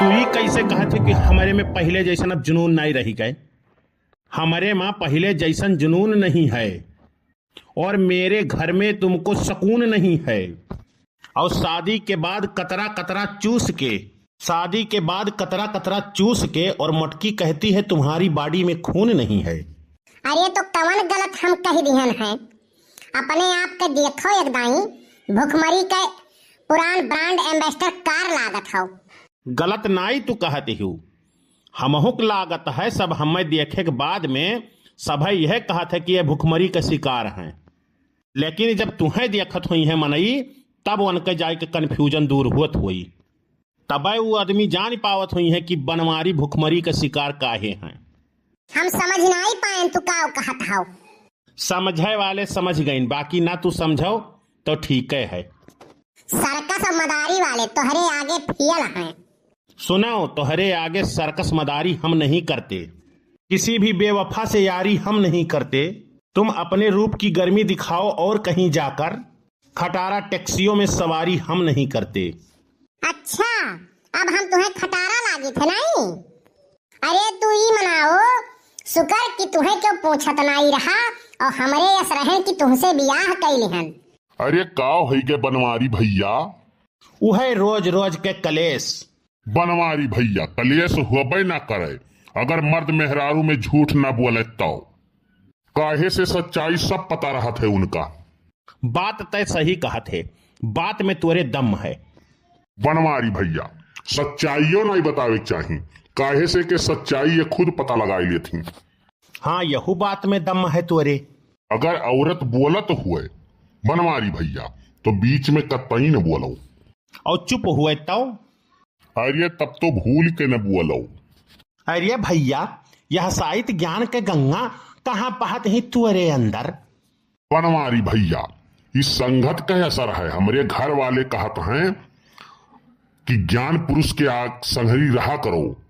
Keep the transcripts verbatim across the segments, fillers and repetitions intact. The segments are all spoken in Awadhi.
तू ई कैसे कहत है कि हमरे में पहिले जैसन अब जुनून नाई रही गए? हमरे मा पहिले जैसन जुनून नहीं है और मेरे घर में तुमको सुकून नहीं है। और शादी के बाद कतरा कतरा चूस के, शादी के बाद कतरा कतरा चूस के, और मटकी कहती है तुम्हारी बॉडी में खून नहीं है। अरे तो कवन गलत हम कह दिहन है? अपने आप के देखो एक दाई, भुखमरी के पुरान ब्रांड एम्बेसडर कार लागत हो। गलत नाई तू कहत हिउ, हमहुक लागत है। सब हमें देखे के बाद में सभे यह कहत है कि ये भुखमरी के शिकार हैं। लेकिन जब तुहें देखत होई हैं मनई, तब उनके जाए के कन्फ्यूजन दूर होत होई। तबे वो आदमी जान पावत होई हैं कि बनवारी भुखमरी के शिकार काहे हैं। हम समझ नाई पाएन तू का कहत हौ। समझे वाले समझ गइन, बाकी ना तू समझो तो ठीके है। सर्कस और मदारी वाले तोहरे आगे फेल हैं। सुनो, तोहरे आगे सर्कस मदारी हम नहीं करते, किसी भी बेवफा से यारी हम नहीं करते। तुम अपने रूप की गर्मी दिखाओ और कहीं जाकर खटारा टैक्सियों में सवारी हम नहीं करते। अच्छा, अब हम तुहें खटारा लागित है नहीं? अरे तू ई मनाओ, शुक्र कि तुहें क्यों पूछत नाई रहा और हमरे यस रहन कि तुहसे बियाह कैली हन। अरे का होई गे बनवारी भैया? उहे रोज रोज के कलेश। बनवारी भैया, कलेश होबे ना करे अगर मर्द मेहरारू में झूठ ना बोले तो। काहे से सच्चाई सब पता रहत है उनका। बात तय सही कहत है, बात में तोरे दम है। बनवारी भैया, सच्चाइयो नहीं बतावे के चाही, काहे से के सच्चाई ये खुद पता लगाई लेत ही। हाँ, यहू बात में दम है तोरे। अगर औरत बोलत हुए बनवारी भैया, तो बीच में कतई न बोलो। और चुप हुए तो? अरे तब तो भूल के न बोलो। अरे भैया, यह साइत ज्ञान के गंगा कहाँ बहत ही तोरे अंदर? बनवारी भैया, इस संगत का असर है। हमरे घर वाले कहत हैं कि ज्ञान पुरुष के आग संघरी रहा करो।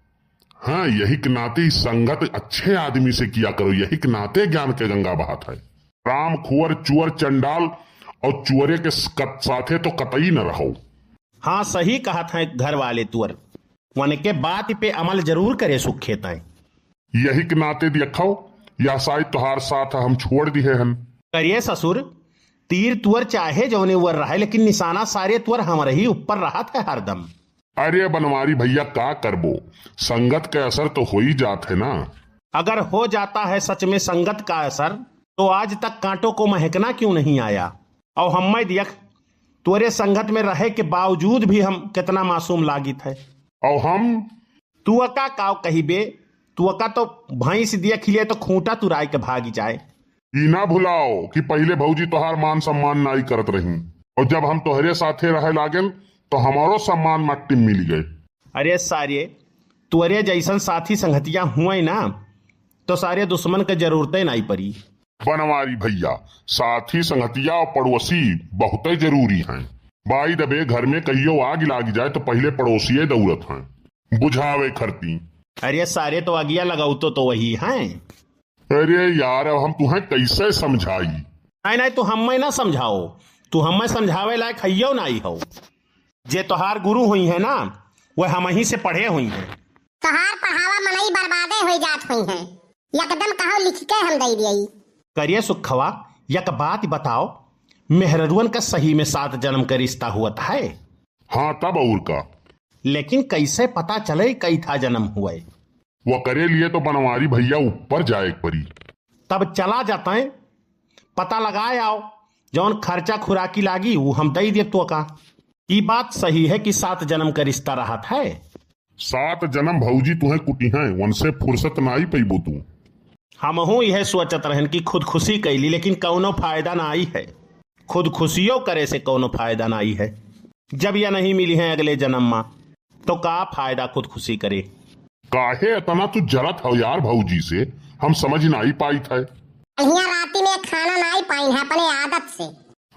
हाँ, यही के नाते इस संगत अच्छे आदमी से किया करो, यही के नाते ज्ञान के गंगा बहत है। राम खुअर चुअर चंडाल और चुअरे के स-, कत-, साथे तो कतई न रहो। हाँ, सही कहत हैं घर वाले तुअर। वनके बात पे अमल जरूर करे सुखे तय। यही के नाते देखो, यह साइत तोहार साथ हम छोड़ दिहे हन। करिए ससुर, तीर तुअर चाहे जौने उअर रहे, लेकिन निशाना सारे तुअर हमरे ही ऊपर रहत है हरदम। अरे बनवारी भैया, का करबो, संगत के असर तो हो ही जात है ना। अगर हो जाता है सच में संगत का असर, तो आज तक कांटों को महकना क्यों नहीं आया? और हम्मे दियख, तोरे संगत में रहे के बावजूद भी हम कितना मासूम लागित है। और हम? तू अका काव कहिबे, तू अका तो भैंस दिया खिले तो खूंटा तुराई के भागी जाए। ई ना भुलाओ कि पहिले भौजी तोहार मान सम्मान नाई करत रही, और जब हम तोहरे साथे रहे लागेन तो हमारो सम्मान मट्टी में मिल गए। अरे सारे, तोरे जैसन साथी संगतिया हुए ना, तो सारे दुश्मन के जरूरते नाई पड़ी। बनवारी भैया, साथी संगतिया और पड़ोसी बहुते जरूरी हैं। By the way, घर में कहियो आग लाग जाए तो पहिले पड़ोसिये दौड़त हैं बुझावे खरती। अरे सारे, तो अगिया लगाऊ तो, तो वही हैं। अरे यार, अब हम तुहें कैसे समझाई? नहीं, नहीं, तू हमें ना समझाओ, तू हमें समझावे लायक हइयो नाई हो। जे तोहार गुरु हुई है ना, वह हम ही से पढ़े हुई हैं। तोहार पढ़ावा मनई बर्बादे होई जात हुई हैं। एकदम कहो लिख के हम दई दियई। करिए सुखवा, यक बात बताओ, मेहररुअन का सही में सात जन्म का रिश्ता हुअत है? हाँ, तब और का। लेकिन कैसे पता चले कई था जन्म हुए? वो करे लिए तो बनवारी भैया ऊपर जाए के पड़ी। तब चला जाता है, पता लगाए आओ, जौन खर्चा खुराकी लागी, वो हम दई देब तो का। ई बात सही है कि सात जन्म का रिश्ता रहत है। सात जन्म भौजी तुहें कुटी हैं, उनसे फुर्सत नाई पइबो तू। हमहू यह सोचत रहन कि खुदकुशी कैली, लेकिन कौनो फायदा नाई है। खुदकुशियो करे से कौनो फायदा नाई है। जब यह नहीं मिली हैं अगले जन्म मा, तो का फायदा खुदकुशी करे? काहे इतना तू जलत हो यार भौजी से, हम समझ नाई पाइत है। कलिया राती में खाना नाई पाइन है अपने आदत से।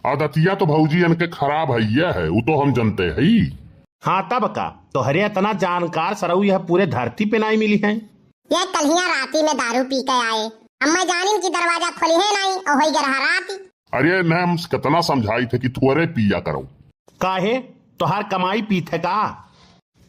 आदतिया तो भौजी इनके खराब है, यह है, वो तो हम जनते हई। हाँ, तब का, तोहरे इतना जानकार सरऊ यह पूरे धरती पे नाई मिली हैं। यह कलिया राती में दारू पी के आए, अब मैं जानिन कि दरवाजा खोली है नाई, और होई गए रहा राती। अरे, इन्हें हम कितना समझाइत है कि थोरे पिया करो। काहे, तोहार कमाई पीत है का?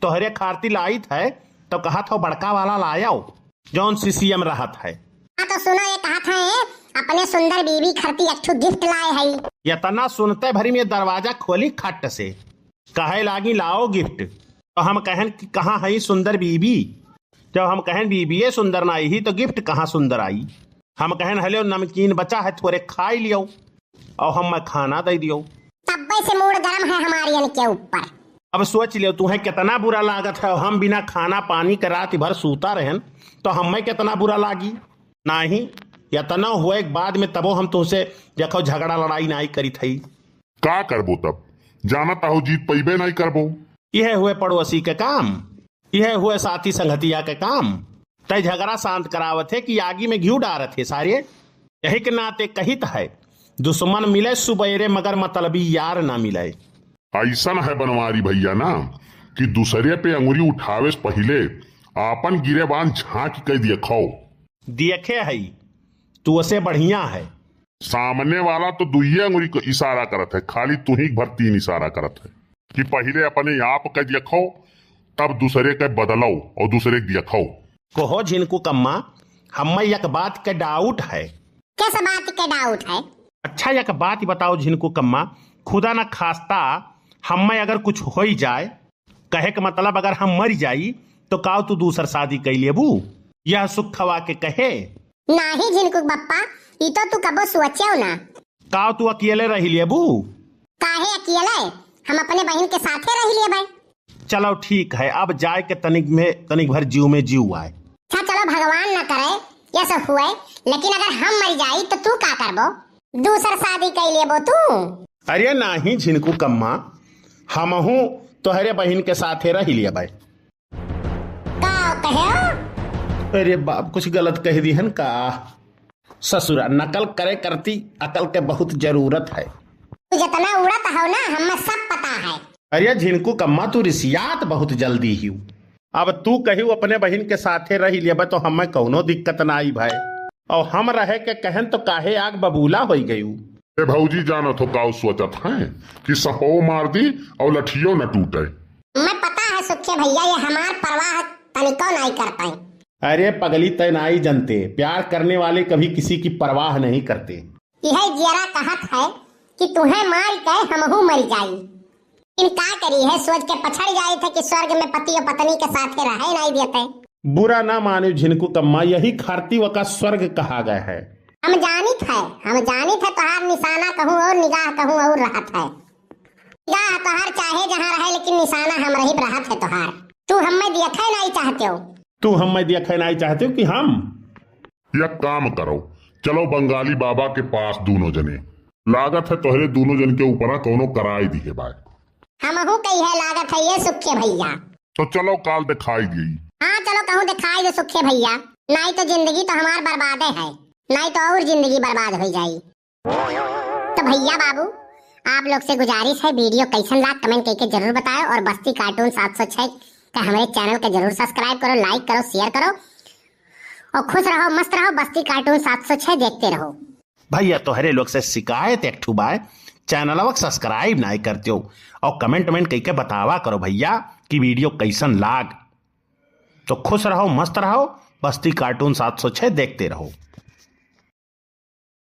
तोहरे खारती लाइत है, तो कहत हो बड़का वाला लायो, जौन सीसीएम रहत है। हाँ, तो सुनो, ये कहत है, अपने सुंदर बीबी खरती एक ठो गिफ्ट लाए है। यतना सुनते भरी में दरवाजा खोली खट से, कहे लागी, "लाओ गिफ्ट।" तो हम कहन कि कहाँ है सुंदर बीबी? जब हम कहन बीबी ये सुंदर ना आई, तो गिफ्ट कहाँ सुंदर आई? हम कहन, "हलो, नमकीन बचा है, थोरे खाई लियो और हम खाना दे दियो।" तब्बे से मूड गरम है हमारियन के ऊपर। अब सोच लियो, तुम्हें कितना बुरा लागत है, हम बिना खाना पानी के रात भर सूता रहन, तो हमें कितना बुरा लागी? नहीं, यतना हुए के बाद में तबो हम तुमसे देखो झगड़ा लड़ाई नहीं करी थई। का करबो तब? जानत हो जीत पइबे नहीं करबो। यह हुए पड़ोसी के काम, यह हुए साथी संगतिया के काम। तय झगड़ा शांत करावत है कि आगी में घिउ डारत है सारे। यही के नाते कहित है, दुश्मन मिले सुबेरे मगर मतलबी यार ना मिले। ऐसन है बनवारी भैया ना कि दूसरे पे अंगुरी उठावे से पहिले आपन गिरेबान झांक के देखो। देखे है, तू उसे बढ़िया है। सामने वाला तो दुइये अंगुरी को इशारा करत है, खाली तू ही भर तीन इशारा करत है कि पहिले अपने आप के देखो, तब दूसरे के बदलो और दूसरे के देखो। कहो झिनकू कम्मा, हमें एक बात के डाउट है। किस बात के डाउट है? अच्छा, एक बात बताओ झिनकू कम्मा, खुदा न खास्ता हमें अगर कुछ होई जाए, कहे के मतलब अगर हम मर जाई, तो काव तू दूसर शादी कई लेबू? यह सुखवा के कहे। नाही झिनकू बप्पा, ई तो तू कबो सोचेव ना। काव तू अकेले रही लेबू? काहे अकेले? हम अपने बहिन के साथे रही लेबै। चलो ठीक है, अब जाए के तनिक में, तनिक भर जीव में जीव आए। अच्छा चलो, भगवान न करे ये सब हुए, लेकिन अगर हम मर जाई तो तू का करबो? दूसर शादी कई लेबो तू? अरे नाही झिनकू कम्मा, हमहू तोहरे बहिन के साथे रही लेबै। का कहे? अरे बाप, कुछ गलत कह दिहन का? ससुरा, नकल करे करती अकल के बहुत जरूरत है। तू जितना उड़त हो ना, हमें सब पता है। अरे झिनकू कम्मा, तू रिसियात बहुत जल्दी ही। अब तू कही अपने बहिन के साथे रही लेबे तो हमें कौनो दिक्कत ना आई भाई। और हम रहे के कहन तो काहे आग बबूला होई गयू? ए भौजी, जानत हो काऊ सोचत हैं कि सपो मार दी और लठियो न टूटे। मैं पता है सुखे भैया, ये हमार परवाह तनिको नाई कर पाए। अरे पगली, तय नाई जनते, प्यार करने वाले कभी किसी की परवाह नहीं करते। यह जियरा कहत है कि तुहें मार के हमहू मर जाई। इन का करी है, सोच के पछड़ जाए थे कि स्वर्ग में पति और पत्नी के साथे रहे नाई देते। बुरा ना माने झिनकू कम्मा, यही खारती वका स्वर्ग कहा गया है। हम जानित है, हम जानित है तोहार निशाना कहूँ और निगाह कहूँ और रहत है। निगाह तोहार चाहे जहाँ रहे, लेकिन निशाना हम रही रहत है तोहार। तू हमें देखे नाई चाहते हो। तू हमें देखे नाई चाहते हो कि हम? एक काम करो, चलो बंगाली बाबा के पास दोनों जने। लागत है तोहरे दोनों जन के ऊपरा कौनो कराई दिहे बाय। हमहू कही है लागत है ये सुखे भैया। तो चलो काल दिखाई दी। हाँ चलो कहूँ दिखाई दे सुखे भैया, नाई तो जिंदगी तो हमार बर्बादे है, नाई तो और जिंदगी बर्बाद हो जाई। तो भैया बाबू, आप लोग से गुजारिश है, वीडियो कैसन लाग कमेंट करके जरूर बताओ और बस्ती कार्टून सात सौ छह का हमारे चैनल का जरूर सब्सक्राइब करो, लाइक करो, शेयर करो और खुश रहो, मस्त रहो। बस्ती कार्टून सात सौ छह देखते रहो। भैया तोहरे लोग से शिकायत एक ठू बाय, चैनलवा के सब्सक्राइब नाई करते हो और कमेंट वमेंट करके बतावा करो भैया कि वीडियो कैसन लाग। तो खुश रहो, मस्त रहो, बस्ती कार्टून सात सौ छह देखते रहो।